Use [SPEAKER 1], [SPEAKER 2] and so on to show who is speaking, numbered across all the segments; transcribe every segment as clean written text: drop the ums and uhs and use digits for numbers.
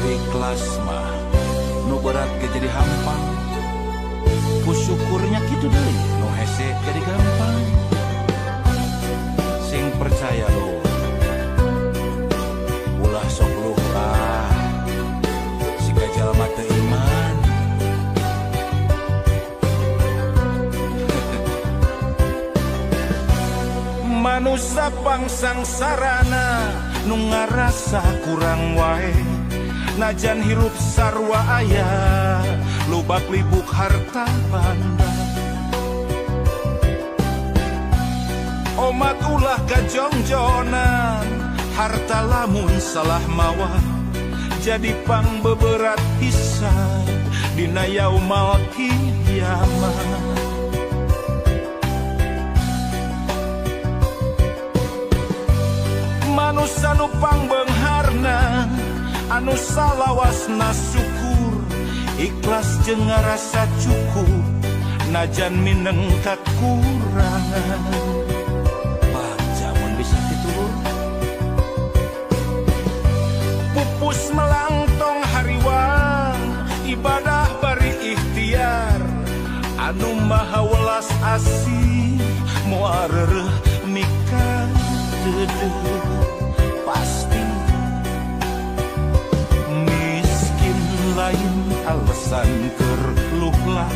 [SPEAKER 1] Ikhlas mah nu berat ge jadi hampang. Ku syukurnya kitu deui nu hese jadi gampang. Sing percaya lo, ulah sok luh lah, siga jalma teu iman. Manusa pangsangsarana nu ngarasa kurang wae, najan hirup sarua aya lubak libuk harta banda. Omat ulah kajongjonan, harta lamun salah mawa jadi pang beberat hisab dina yaumal kiamah. Manusa nu pangbeungharna anu salawasna syukur, ikhlas jeung ngarasa cukup najan mineng kakurangan. Bagja mun bisa ditulur, pupus melangtong hariwang, ibadah bari ikhtiar, anu maha welas asih moal reureuh mika deudeuh. Pasti miskin lain alasan keur luhlah,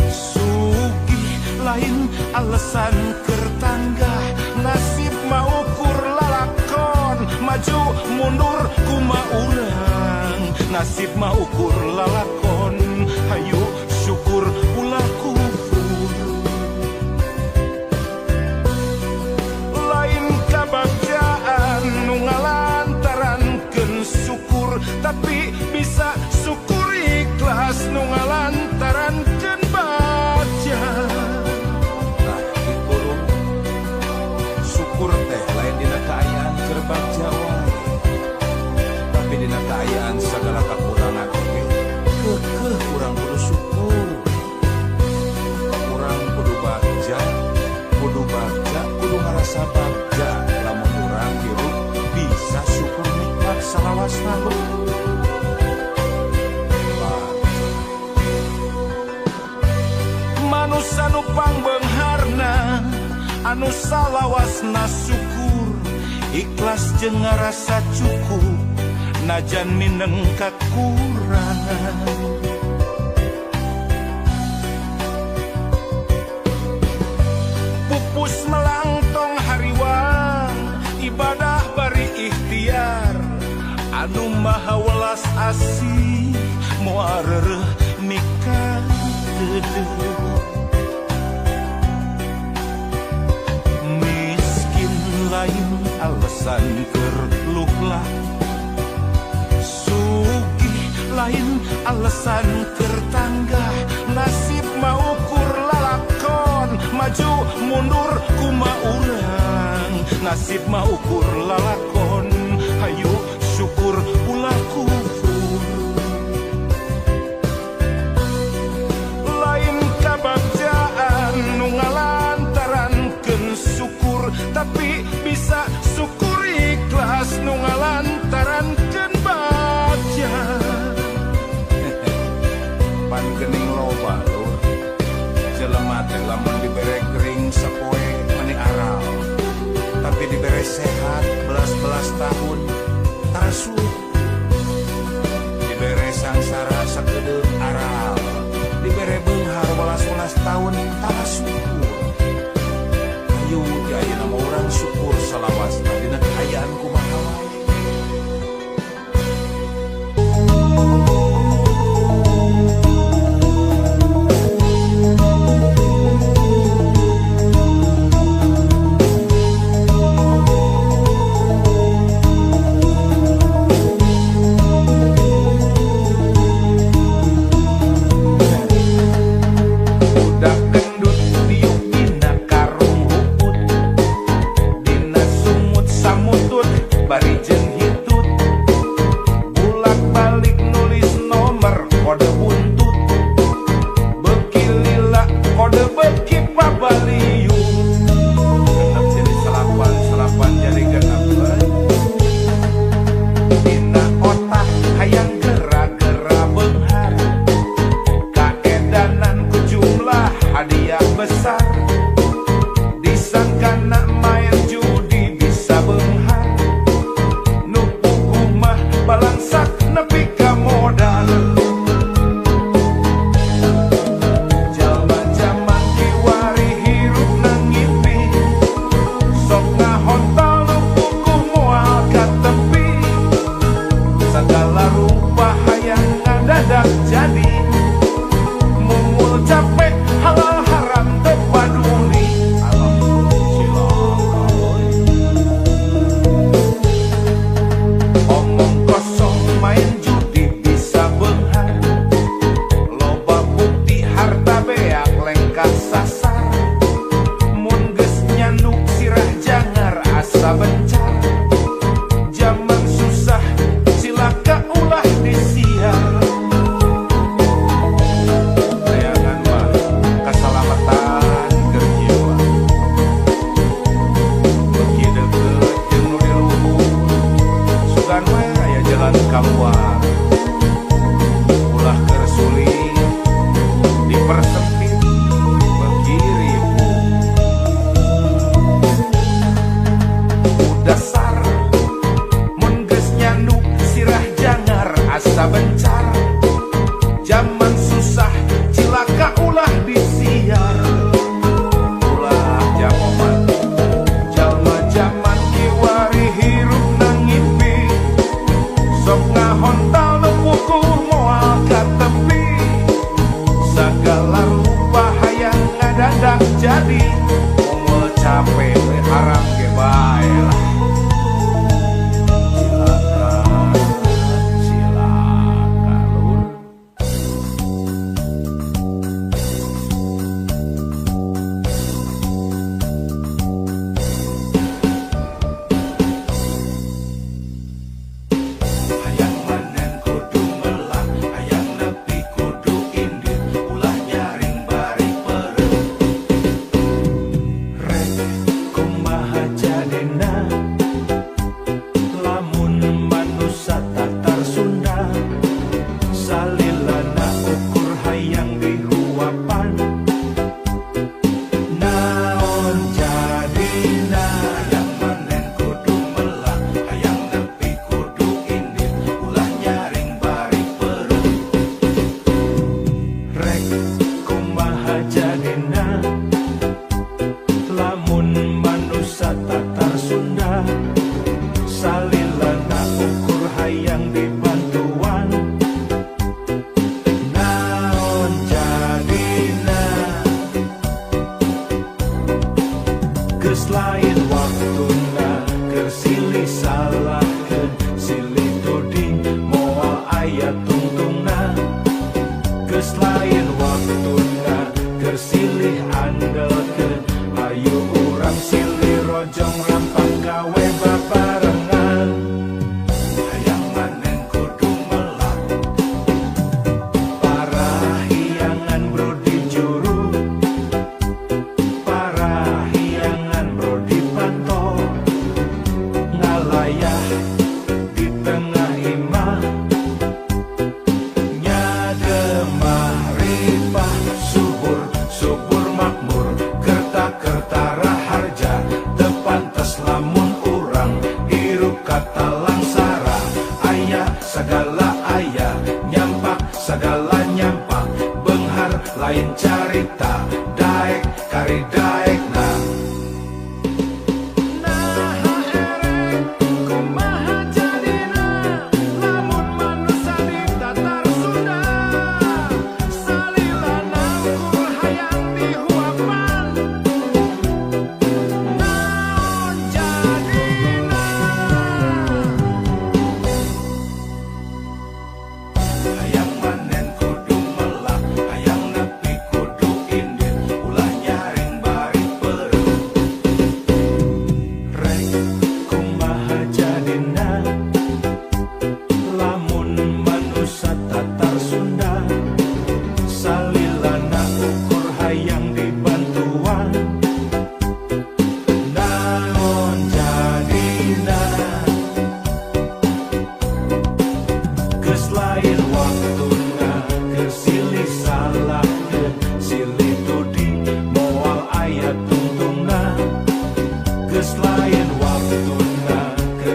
[SPEAKER 1] sugih lain alasan keur tanggah. Nasib mah ukur lalakon, maju mundur kumaha urang. Nasib mah ukur lalakon, hayu syukur ulah kufur. Lain kabagjaan nu ngalantarankeun syukur, tapi bisa syukur ikhlas nu ngalantarankeun bagja. Nah kitu lur, syukur teh lain dina kaayaan keur bagja wae, tapi dina kaayaan sagala kakurangan oge keukeuh urang kudu syukur. Urang kudu bagja, kudu bagja, kudu ngarasa bagja lamun urang hirup bisa syukur nikmat salawasna lur. Manusa nu pangbeungharna anu salawasna syukur, ikhlas jeung ngarasa cukup najan mineng kakurangan. Pupus melangtong hariwang, ibadah bari ikhtiar, anu maha welas asih moal reureuh mika deudeuh. Miskin lain alasan keur luhlah, sugih lain alasan keur tanggah. Nasib mah ukur lalakon, maju mundur kumaha urang. Nasib mah ukur lalakon, hayu syukur ulah kufur. Lain kabagjaan nu ngalantarankeun syukur, tapi bisa syukur ikhlas nu ngalantarankeun bagja. Pan geuning loba lur, jelema teh lamun dibere gering sapoe meni aral, tapi dibere sehat belas-belas tahun tarasuk, dibere sangsara sakedeung aral, dibere beunghar welas-welas tahun tarasukur. Hayu di ayeuna mah urang syukur salawasna dina kaayaan kumaha wae.
[SPEAKER 2] Budak gendut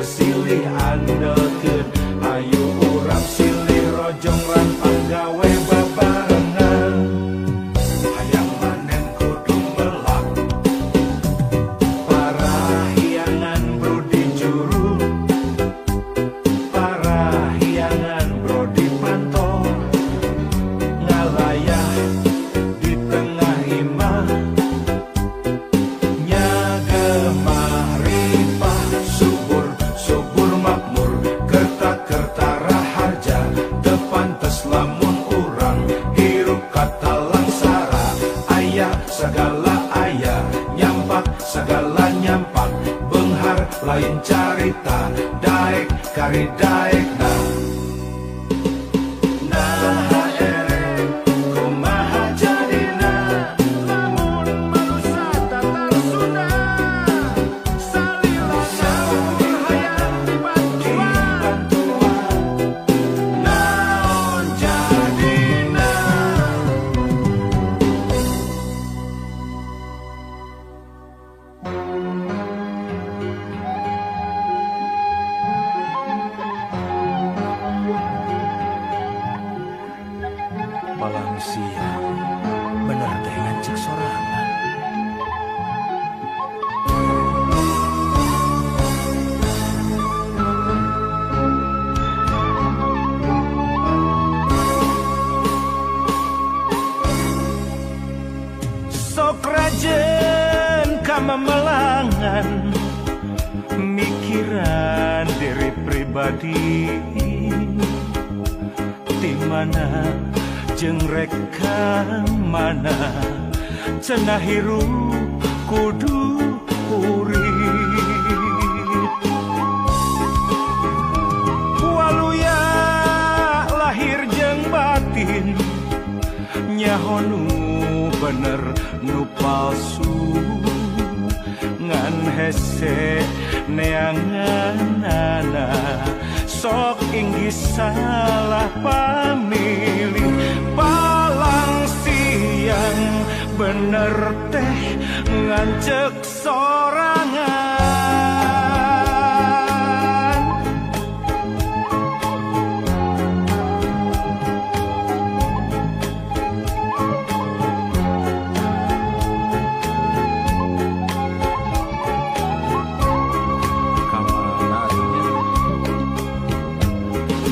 [SPEAKER 1] silih andelkeun. Ayo urang silih rojong rampang gawe babarengan. Hayang manen kudu melak parahyangan bro di juru, parahyangan bro di panto, ngalayah di tengah imah, nyagemah ripah, subur subur makmur, kerta-kerta raharja, teu pantes lamun urang hirup kata langsara. Aya sagala aya, nyampak sagala nyampak, beunghar lain carita, daek kari daekna. Naha erek kumaha jadina, lamun manusa tatar Sunda, salila saur hayang dibantuan, naon jadina.
[SPEAKER 2] Palang siang bener teh ngancik sorangan.
[SPEAKER 1] Sok rajen kamemelangan, mikiran diri pribadi, ti mana jeung rek ka mana, cenah hirup kudu kurit. Waluya lahir jeung batin, nyaho nu bener nu palsu, ngan hese neanganana, sok inggih salah pamilih. Palang siang bener teh ngancek sorangan.
[SPEAKER 2] Kamana atuh nya?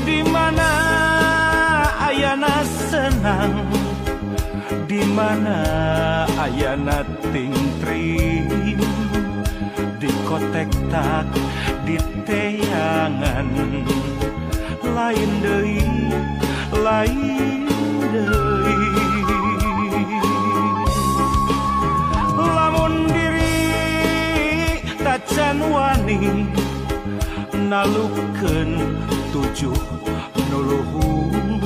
[SPEAKER 1] Di mana ayana senang, di mana ayana tingtring, di kotek tak di teangan, lain deui lain deui. Lamun diri tacan wani nalukeun tujuh nu luhung,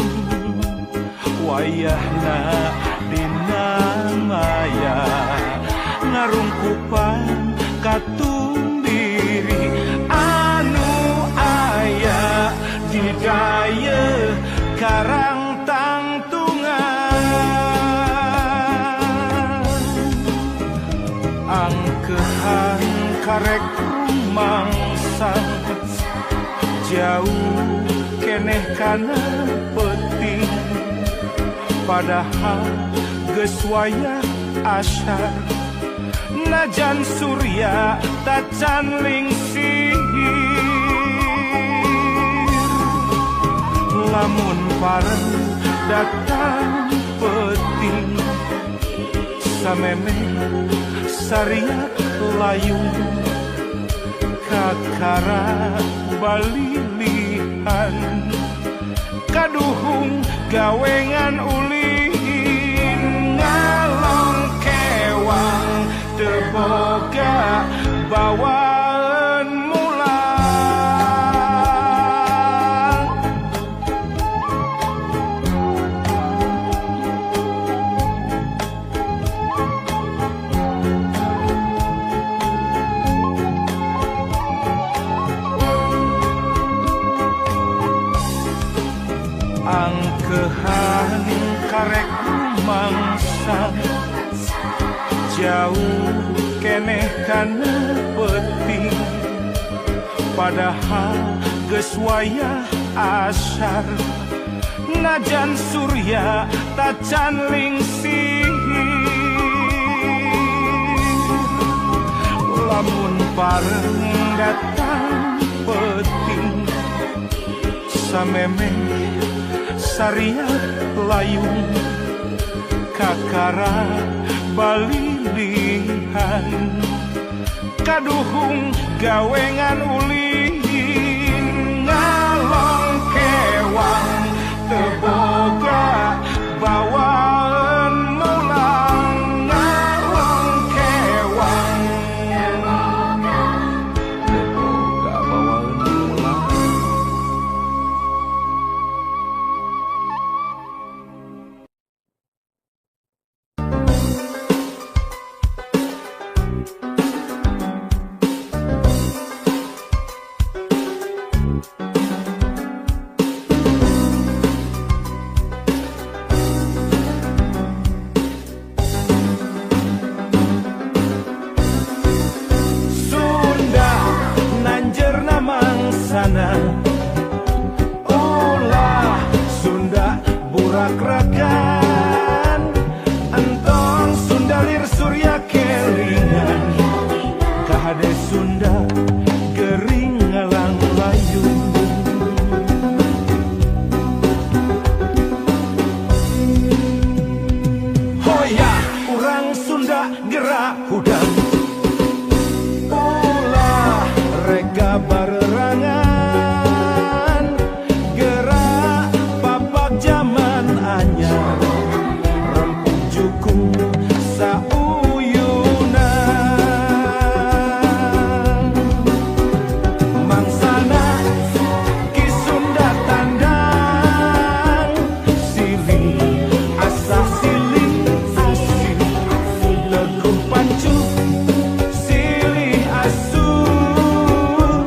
[SPEAKER 1] wayahna dina maya ngarungkupan katumbiri, anu aya di dayeuh karang tangtungan. Angkehan karek rumangsang, jauh keneh kana peuting, padahal geus wayah asyar, najan surya tacan lingsir. Lamun pareng datang peuting, samemeh sariak layung, kakara balilihan, kaduhung gawengan ulin, ngalong kewang teu boga bawaan mulang. Angkehan karek mangsa, jauh keneh kana peuting. Padahal geus wayah asyar, najan surya tacan lingsir. Lamun pareng datang peting, samemeh sariat layung, kakara balilihan, kaduhung gawengan ulin. Ngalong kewang teboga bawaan mulang, ngalong kewang
[SPEAKER 2] teboga bawaan mulang.
[SPEAKER 1] Ulah Sunda burak-rakan, entong Sunda lir surya kelingan, kahade Sunda gering ngalang layu. Hoya urang Sunda gerak hudang, ulah rega barerangan, rempuk jukung sauyunan. Mangsana Ki Sunda tandang, silih asah silih asih, leguh pancu silih asuh,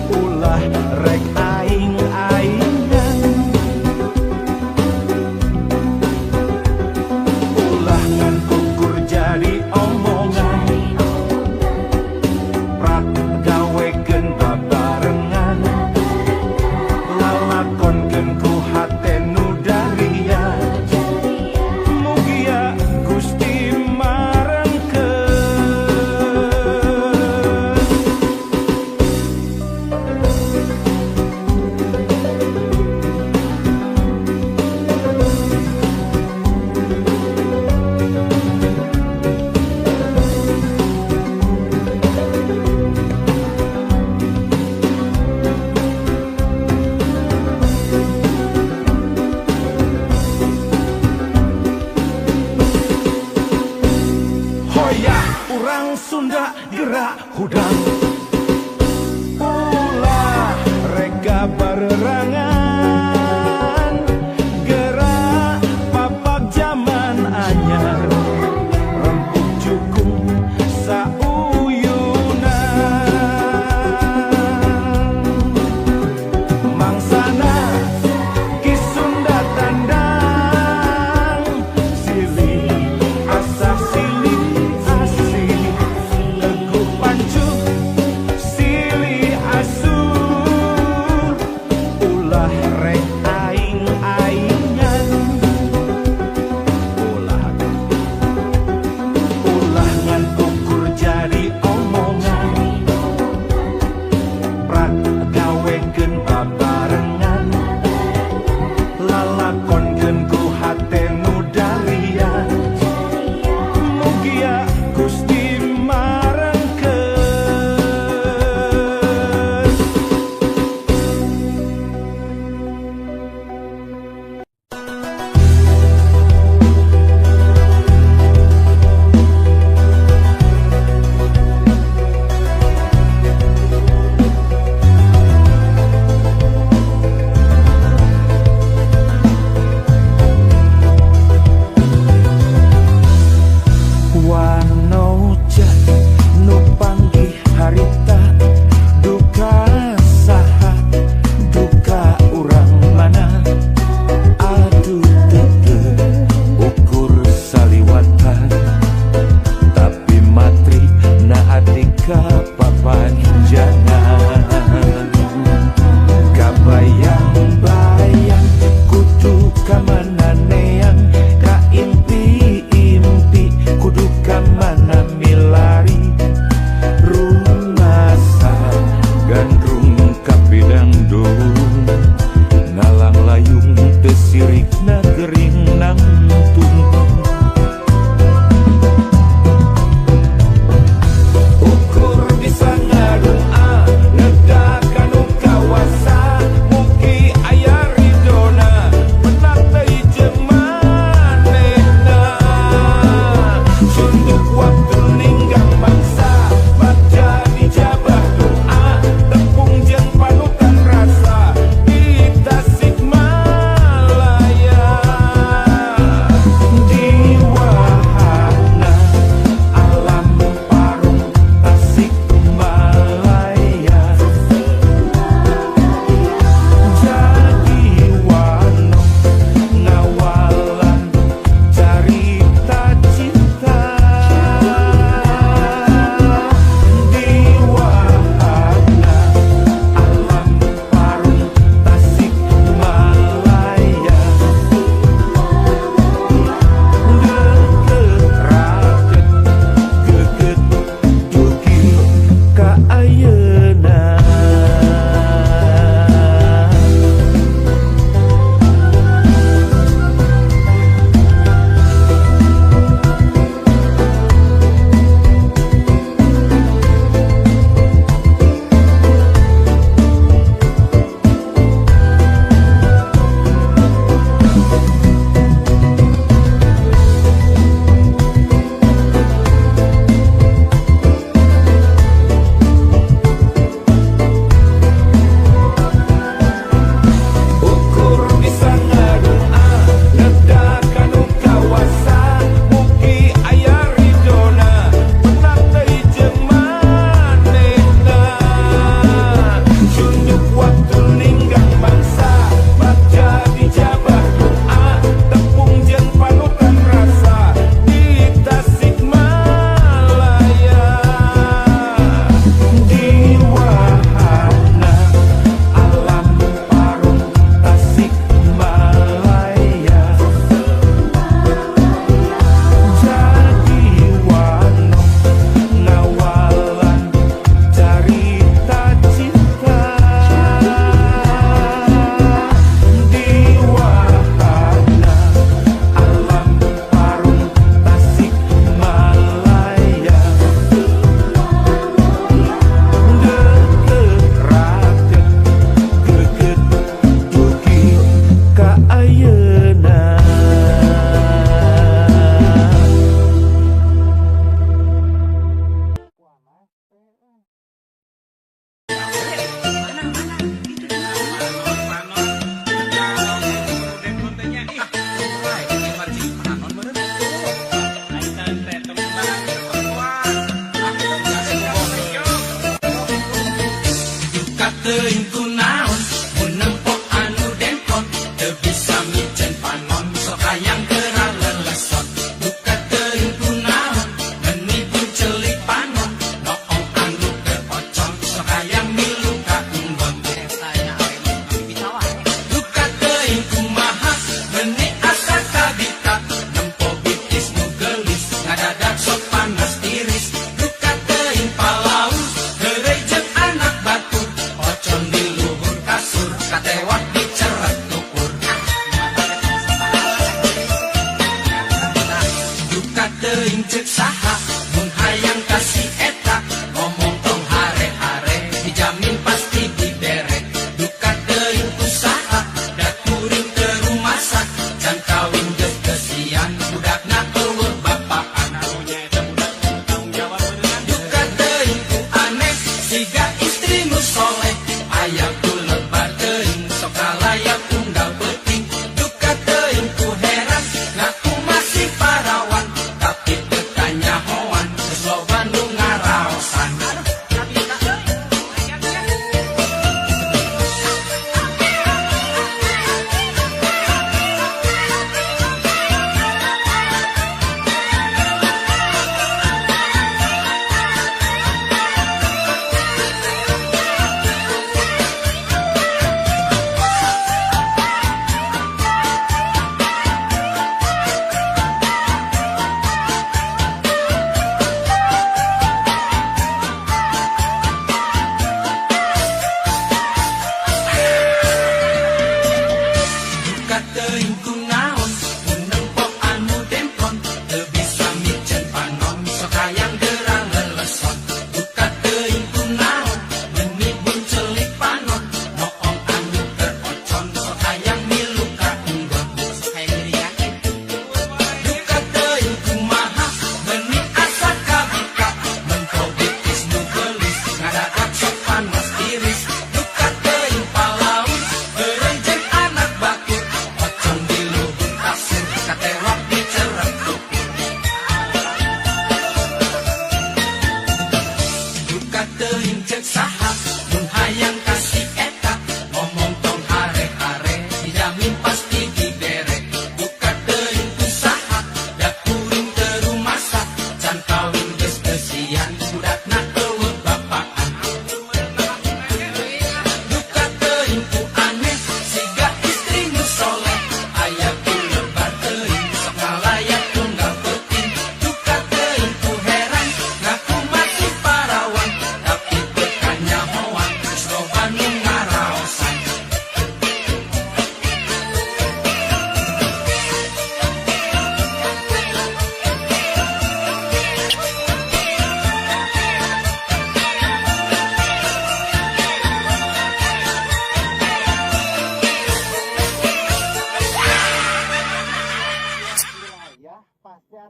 [SPEAKER 1] ulah rek aing-aingan, ulah ngan kukur jadi omongan, prak gawekeun babarengan, lalakonkeun ku hate nu daria, mugia Gusti marengkeun. Hoya urang Sunda gerak hudang, ulah rega barerangan, gerak papak jaman anyar, rempuk jukung sauyunan. Mangsana Ki Sunda tandang, silih asah silih asih, teguh pancu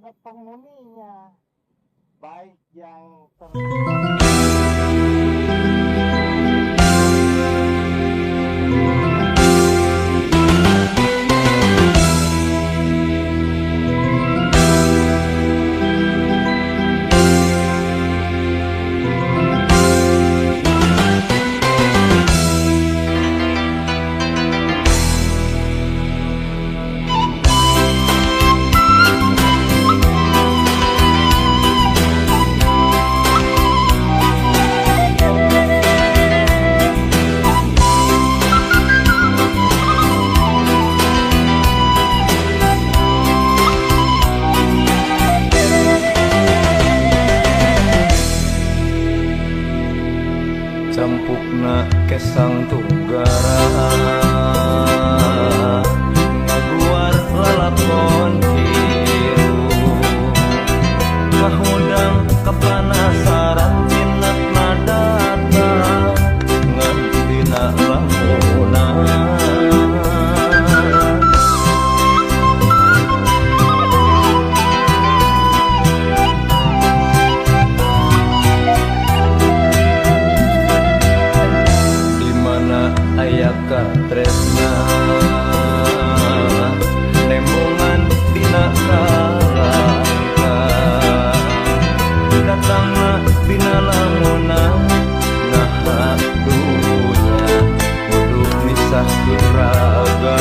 [SPEAKER 3] ada penghuninya, baik yang
[SPEAKER 2] Campukna kesang tunggara ngaguar lalakon hirup ngahudang kepanasaran cinatna datang ngan dina lamunan. Aya katresna nembongan dina kalangka datangna dina lamunan naha dunya kudu misahkeun raga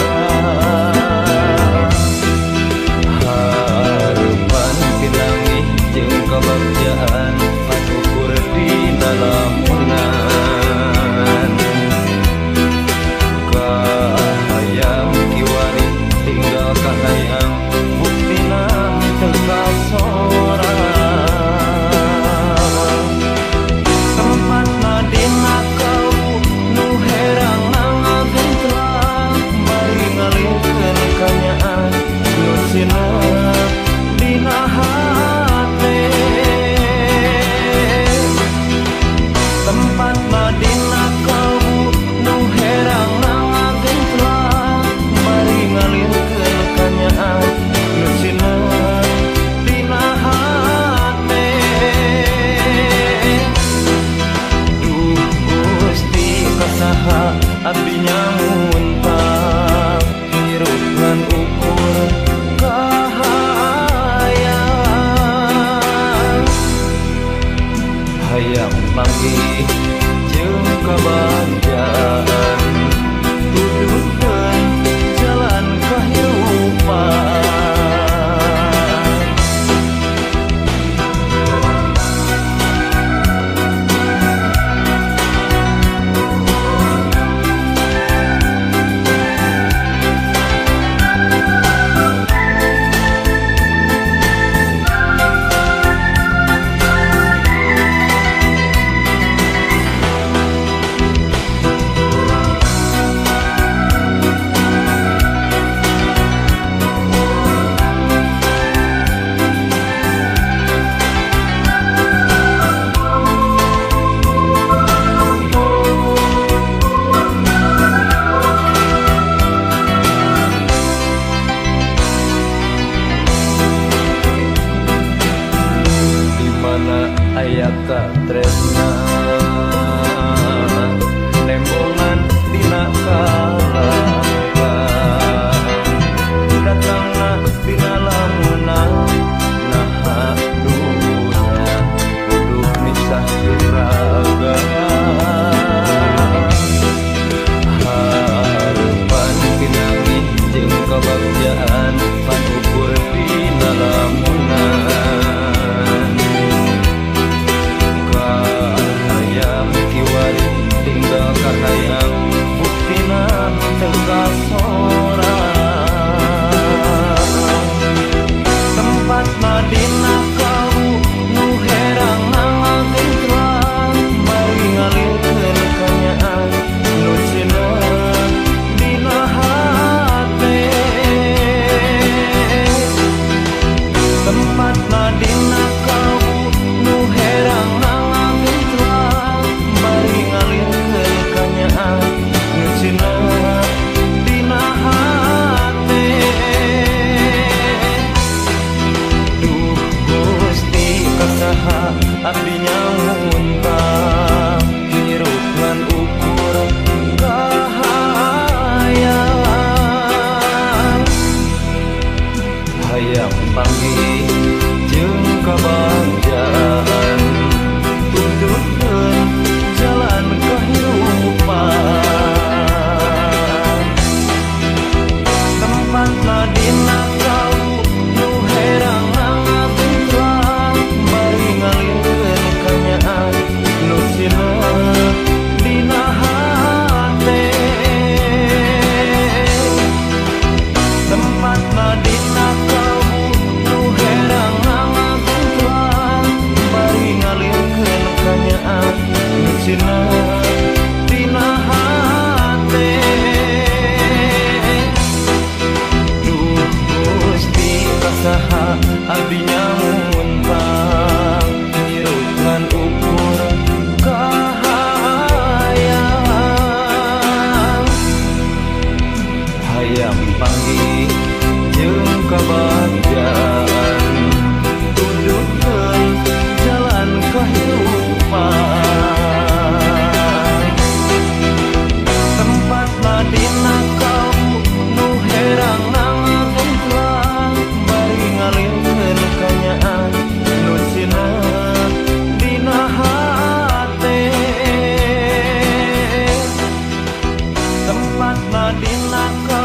[SPEAKER 2] harepan pinanggih jeung kabagjaan patukur dina lamunan. Kahayang kiwari tinggal kahayang buktina teu kasorang tempatna dina kau nu herang ngagentrang bari ngalihkeun kanyaan nu sineut dina hate tempatna dina kau nu herang abdi nyamuntah hirup ngan ukur kahayang hayang panggih jeung kabagjaan tuduhkeun jalan kahirupan. Tempatna dina.